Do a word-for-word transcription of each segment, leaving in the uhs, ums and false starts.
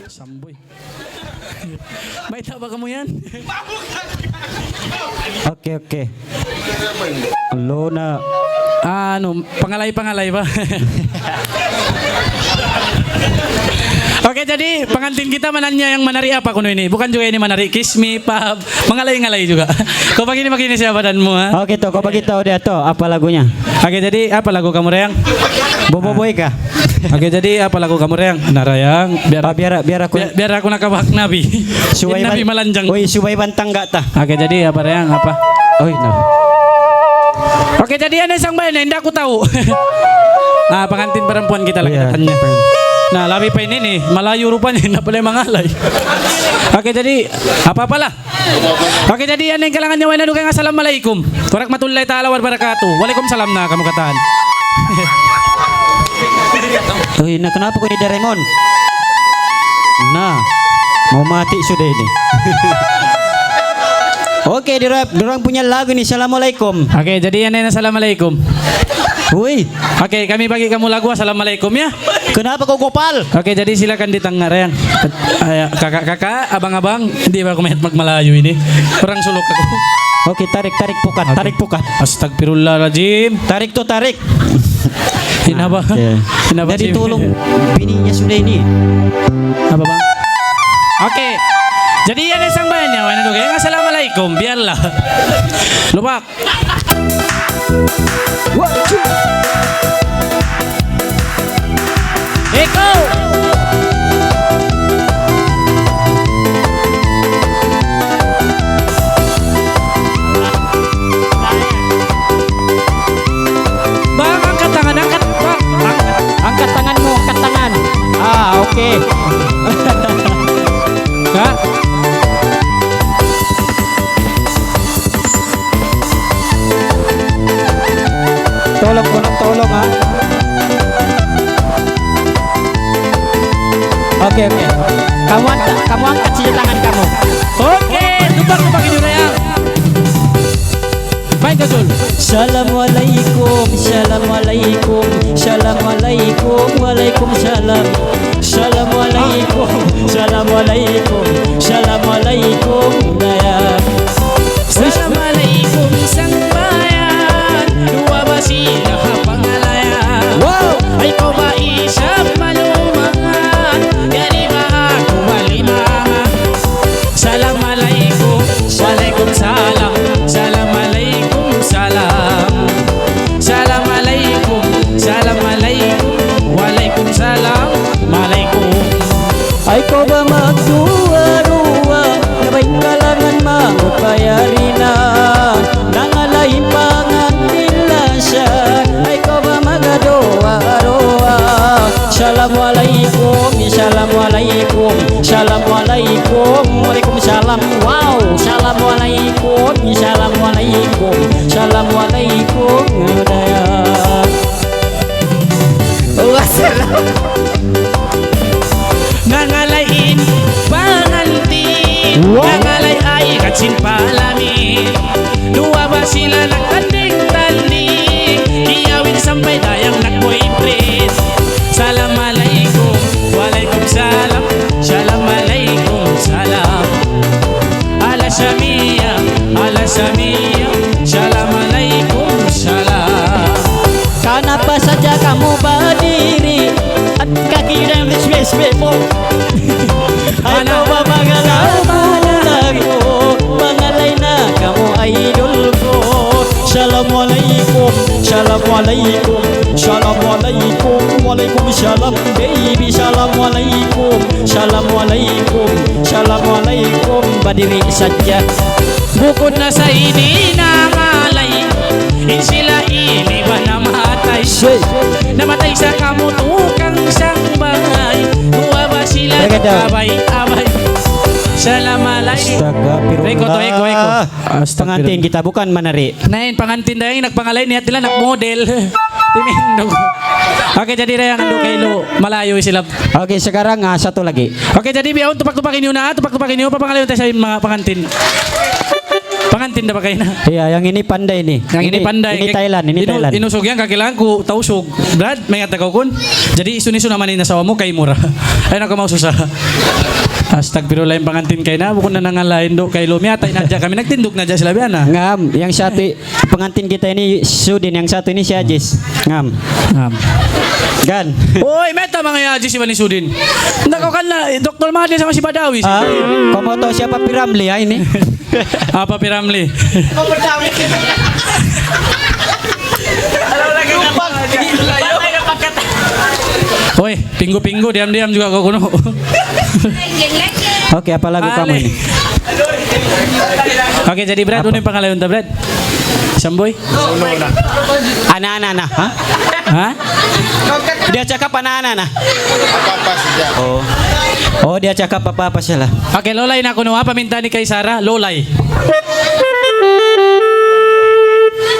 Samboy. Mayta' ba kamu yan? Okay, okay. Luna. Anu, pangalay-pangalay ba? Okay, jadi pangantin kita mananya yang manari apa kunu' ini? Bukan juga ini manari kismi, pahab, mangalay-ngalay juga. Kau begini-begini siapa dan mu, ha? Okay, to, kau bagi tahu dia to, apa lagunya? Okay, jadi apa lagu kamu, Rayang? Boboiboy ka. Okay, jadi apa lagu kamu, Rayang? Na, Rayang, biar, ah, biar, biar aku, biar, biar aku nakabak Nabi. Subay Nabi ban-, malanjang. Uy, subay bantang gata. Okay, jadi apa, Rayang? Apa? Uy, na. Okay, jadi yan isang bayan, hindi aku tahu. Ah, pangantin perempuan kita lagi. Iya, datangnya. Na, labi pa ini ni, malayu' rupanya, na pala mangalay. Okay, jadi apa-apalah. Okay, jadi yan in kalangan niya, way na dugaing assalamu alaykum warahmatullahi ta'ala wabarakatuh. Walaykum salam na kamu katan. Uy, na, kenapa kau ini, Doraemon? Na, mau mati sudah ini. Okay, dura-, durang punya lagu ni, assalamu alaykum. Okay, jadi yan in assalamu alaykum. Uy. Okay, kami bagi kamu lagu assalamu alaykum, ya. Kenapa kau gopal? Okay, jadi silakan di tanga, Rayang. Ay, kakak-kakak, abang-abang, di' ba aku mahilig magmalayu ini? Orang Suluk aku. Okay, tarik, tarik pukat, tarik pukat. Astagfirullahaladzim. Tarik to, tarik. Hinaba. Okay. Hinaba. Jadi si tolong bini niya sudah ini. Apa, bang? Okay. Jadi yan isang bayan niya, way na dugaing assalamu alaykum, biarlah. Lupa. One, two. Ikaw! Bang, angkat tangan, angkat, bang. Ang-, angkat tangan mu, angkat tangan. Ah, okay. Ka? Tolong, tolong, tolong, ha. Okay, okay. Kamu angkat, kamu angkat sadja tangan kamu. Okay, tupak-tupak ini na yan. Main ka, Jul. Assalamu alaykum, assalamu alaykum, assalamu alaykum, wa alaykum salam. Assalamu alaykum, assalamu alaykum, assalamu alaykum, daya. Assalamu alaykum, sambahayan, duwa ba sila ha pangalayan? Wow! Ay, kaw ba isab malumangan, yari ba aku malimangan? Salam alaykum, wa alaykum salam, salam alaykum salam. Salam alaykum, salam alaykum, wa alaykum salam, alaykum. Ay, kaw ba magduwa-ruwa, na bay kalangan maupaya rin na, nangalay pangantin lasa. Ay, kaw ba magaduwa-ruwa. Assalamu alaykum, assalamu alaykum, assalamu alaykum, wa alaykum salam. Wow, assalamu alaykum, assalamu alaykum, assalamu alaykum, daya. Wassalam. Nangalay in pangantin, wow, nangalay ay katsin palamin. Duwa ba sila nagtanding-tanding, kiyawin sampay dayang nag-boyfriend. Salam alaykum, wa alaykum salam, salam alaykum salam. Ala Samiya, ala Samiya, salam alaykum salam. Kanapa sadja kamu badiri? At kakira yang S B S B po. Ano ba mga lamu lagu? Mangalay na kamu idol ko. Assalamu alaykum, assalamu alaykum, assalamu alaykum, wa alaykum salam. Baby, assalamu alaykum, assalamu alaykum, assalamu alaykum. Badiri sadja. Bukun na sa ini nangalay, in sila ini ba namatay? Say. Namatay sa kamu tukang sambay. Duwa ba sila nagkabay-abay? Astagfirullah. Eko to, eko, eko. Astagfirullah. Pangantin kita, bukan manari. Na in pangantin dayang nagpangalay, niya nila nag-model. Timindog. Okay, jadi dayang andu' kailu, malayu' sila. Okay, sekarang, ah, satu lagi. Okay, jadi bihaun tupak-tupak ini na, tupak-tupak ini, papangalay ta sa mga pangantin. Pangantin da ba kaina? Iya, yang ini Panday ini. Yang ini Ini, Panday. ini Kay-, Thailand, ini inu-, Thailand. inusug yan, kakilahan ku, Tausug. Brad, may ngata ka kun. Jadi, isun-isun naman in asawa mu, kay mura. Ay, naku, maususa. Astagfirullah, in pangantin kaina, bukun na nangalain do, kay lumi ata, inadya kami, nagtindug na dya sila, biya' na. Ngam, yang satu, pangantin kita ini Sudin, yang satu ini si Ajis. Ngam. Ngam. Gan. Uy, meta mga Ajis, iban ni Sudin. Nako kan na, Doktor Madi sama si Badawi. Ah, kamu tahu siapa Piramli ya ini? Apa Piramli? Uy, pinggu-pinggu, diam-diam juga kau kuno. Oke, apa lagu kamu ini? Oke, jadi Brad, Apa? unu in pangalaun ta, Brad? Samboy? Ana-ana na, ha? Ha? Dia cakap ana-ana na. Apa-apa saja. Oh. Oh, dia cakap apa-apa saja lah. Oke, Lolay na kuno. Apa minta ni kay Sara? Lolay.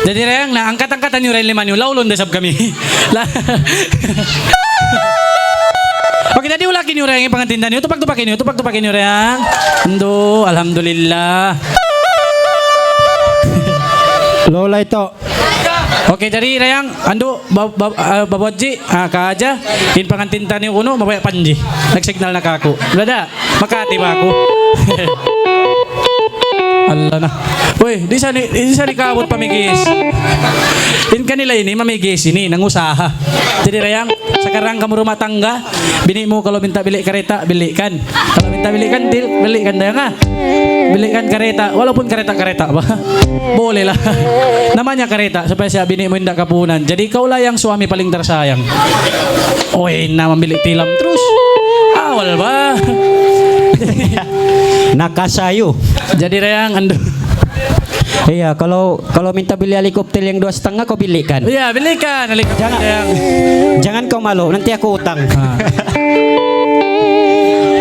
Jadi, Rayang, na angkat-angkatan niyu, Rayang, lima niyu. Laulun da isab kami. La-, Oke, jadi ulakin niyu, Rayang, in pangantin niyu. Tupak-tupakin niyu, tupak-tupakin niyu, Rayang. Andu, alhamdulillah. Lolay to. Oke, jadi, Rayang, andu, ba-, ba-, ah, Babu Haji, ah, ka Haja, in pangantin niyu kunu', mabaya' Panji. Nag-signal na kaku'. Wala' da. Makati ba aku? Allah na. Uy, di' sa ni, di' sa ni kaabut pamigis. In kanila ini, mamigis ini, nangusaha. Jadi, Rayang, sakarang kamu rumah tangga, bini' mu kalau minta bili kareta, bili' kan. Kalau minta bili kan, dil-, bili kan, Dayang, ah. Bili kan kareta, walaupun kareta-kareta ba? Boleh lah. Namanya kareta, supaya siya bini' mu inda' kapunan. Jadi, ikaw lah yang suami paling tersayang. Uy, na mambili tilam terus. Awal ba? Nakasayu. Jadi, Rayang, andu. Iya, kalau, kalau minta beli helikopter yang dua setengah, kau belikan. Iya, belikan helikopter Jangan, yang jangan kau malu, nanti aku utang. Ah.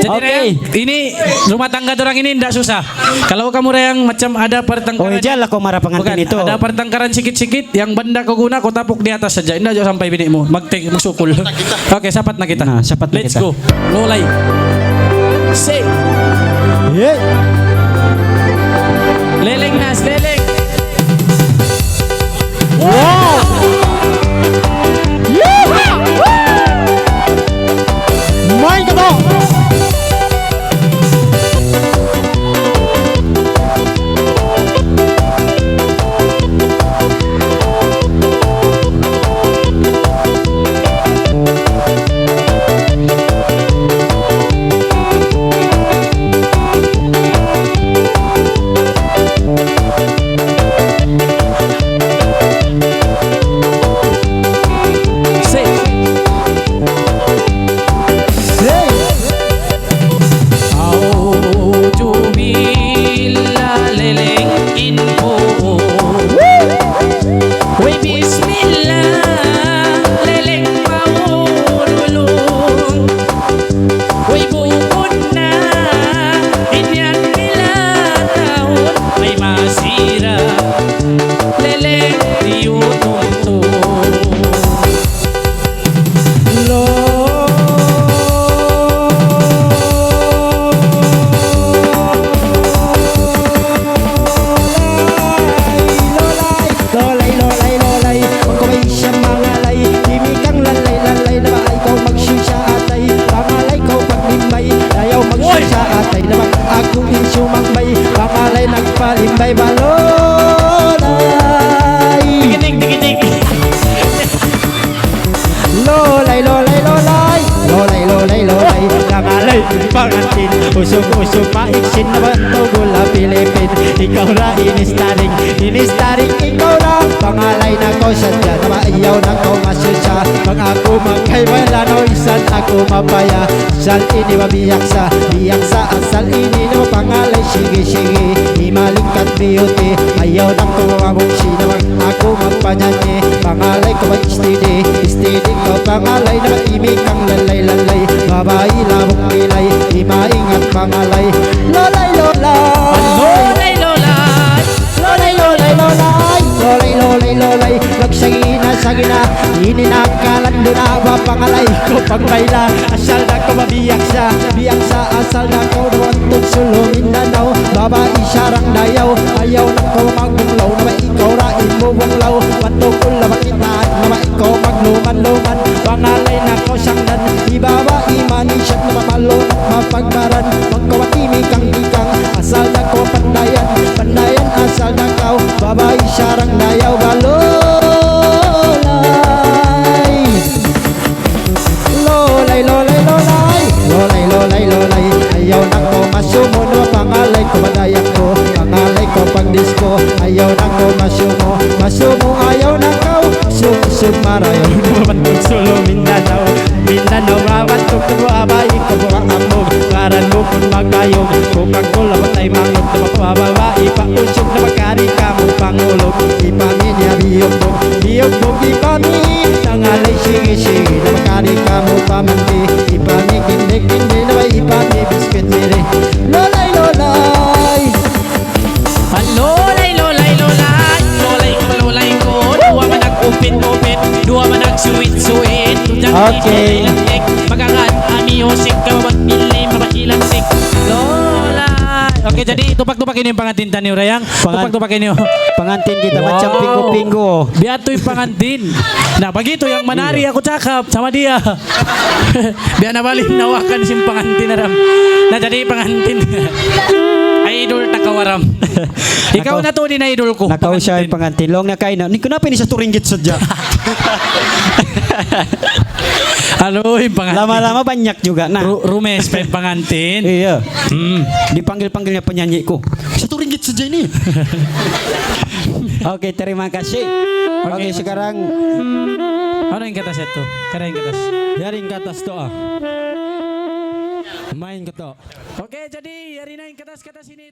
Jadi, Oke. Rayang, ini rumah tangga orang ini ndak susah. Kalau kamu, Rayang, macam ada pertengkaran Oh, janganlah kau marah pengantin Bukan, itu. ada pertengkaran sikit-sikit, yang benda kau guna, kau tapuk di atas saja. Inda' jauh sampai bini' mu. Magting, magsukul. Oke, sapat na kita. Nah, sapat na Let's kita. go. Lolay. Say. Yeah. Leleng, Nas, leleng. Wow. Yeehaw. Woo. May kabaw. Say. Hey. A'udhu billah, leleng in po. Woo! Way bismillah, leleng maululung. Way bukun na, in yan nila taun. Way masira, leleng tiyutumtum. Lolay, lolay, lolay, lolay. Bang kaw bay siya mangalay, timikang lalay-lalay na ba ikaw magsisya atay? Pangalay kaw paglimbay, ayaw magsisya atay na ba aku in sumambay? Pangalay nagpalimbay ba lolay? Tikitik, tikitik. Lolay, lolay, lolay. Lolay, lolay, lolay. Pangalay, pangantin. Usug-usug, maiksin na ba? Tugul ha Pilipin. Ikaw ra in starring, in starring ikaw ra. Pangalay na kaw sadja na ba? Ayaw na kaw masusah. Bang aku magkay wala na isan aku mapaya. Asal ini ba biya' sa, biya' sa asal ini na ba pangalay, sige, sige. Imalingkat beauty, ayaw na kaw mabungsi na ba? Aku magpanyanyi, pangalay kaw ba steady, steady kaw pangalay na ba timikang lalay-lalay, babai labuk pilay, di maingat pangalay. Lolay, lolay. Lolay, lolay. Lolay, lolay, lolay. Lolay, lolay, lolay. Nagsagi na Sagina, ini na kalandu na ba pangalay ku pagbayla. Asal da kaw mabiyaksa, biyaksa asal da kaw duwantug Sulu Mindanao. Babai sarang dayaw, ayaw na kaw magbunglaw, na ba ikaw ra in bubunglaw. Bantuk ula makitaan, na ba ikaw magluman-luman. Pangalay na kaw sangdan, ibabaw iman isat na mamalunat mapagbaran. Bang kaw matimikang-tikang, asal da kaw pandayan, pandayan asal da kaw. Babai sarang dayaw ba lolay. Lolay, lolay, lolay. Lolay, lolay, lolay. Ayaw na kaw masumu, na ba pangalay ku ba dayak ku. Pangalay ku pagdisko. Ayaw na kaw masumu, masumu ayaw na kaw. Sum, sum, marayaw. Sulu Mindanao. Mindanao, mabantuk tubu, abay, kabu, amog. Baran bukun magayog. Coca-Cola, batay, mangot, na ba babai, pausog, na ba kari, kamu, pangulog. Ipaminya, biyugbug, biyugbug, ipami. Nangalay, sige, sige, na ba kari, kamu, pamanti. Ipami, kindi, kindi, na ba ipami, biscuit, miri. Lolay, lolay. Lolay, lolay, lolay. Lolay ko, lolay ko. Duwa man nag-upit-upit. Duwa man nag-suwit-suwit. Tujang Okay. Lolay, lolay. Magagad, ami, husik, kawabat, mili, mabatilan, sik. Lolay. Okay, jadi tupak-tupak ini in pangantin taniyu, Rayang. Pangan- Tupak-tupak ini. Pangantin kita, macam Wow. pinggu-pinggu. Biya' tuud in pangantin. Na, begitu yang menari aku cakap sama dia. Biya' na bali in hawakan sin pangantin, Aram. Na, jadi pangantin. Idol ta kaw, Aram. Ikaw Nakaw-, na tuud in idol ku, nakausa in pangantin. Pangantin. Laung niya kaina, "Ini kenapa ini satu ringgit saja?" Anu, in pangantin. Lama-lama banyak juga, nah. Ru-, rumes pa in pangantin. Iya. Hmm. Dipanggil-panggil niya penyanyi ku. "Satu ringgit saja ini." Okay, terima kasih. Okay. Okay, sekarang. Unu in katas yadtu? Kari in katas. Yari in katas tu, ah. Main ka tu. Okay, jadi yari na in katas-katas ini.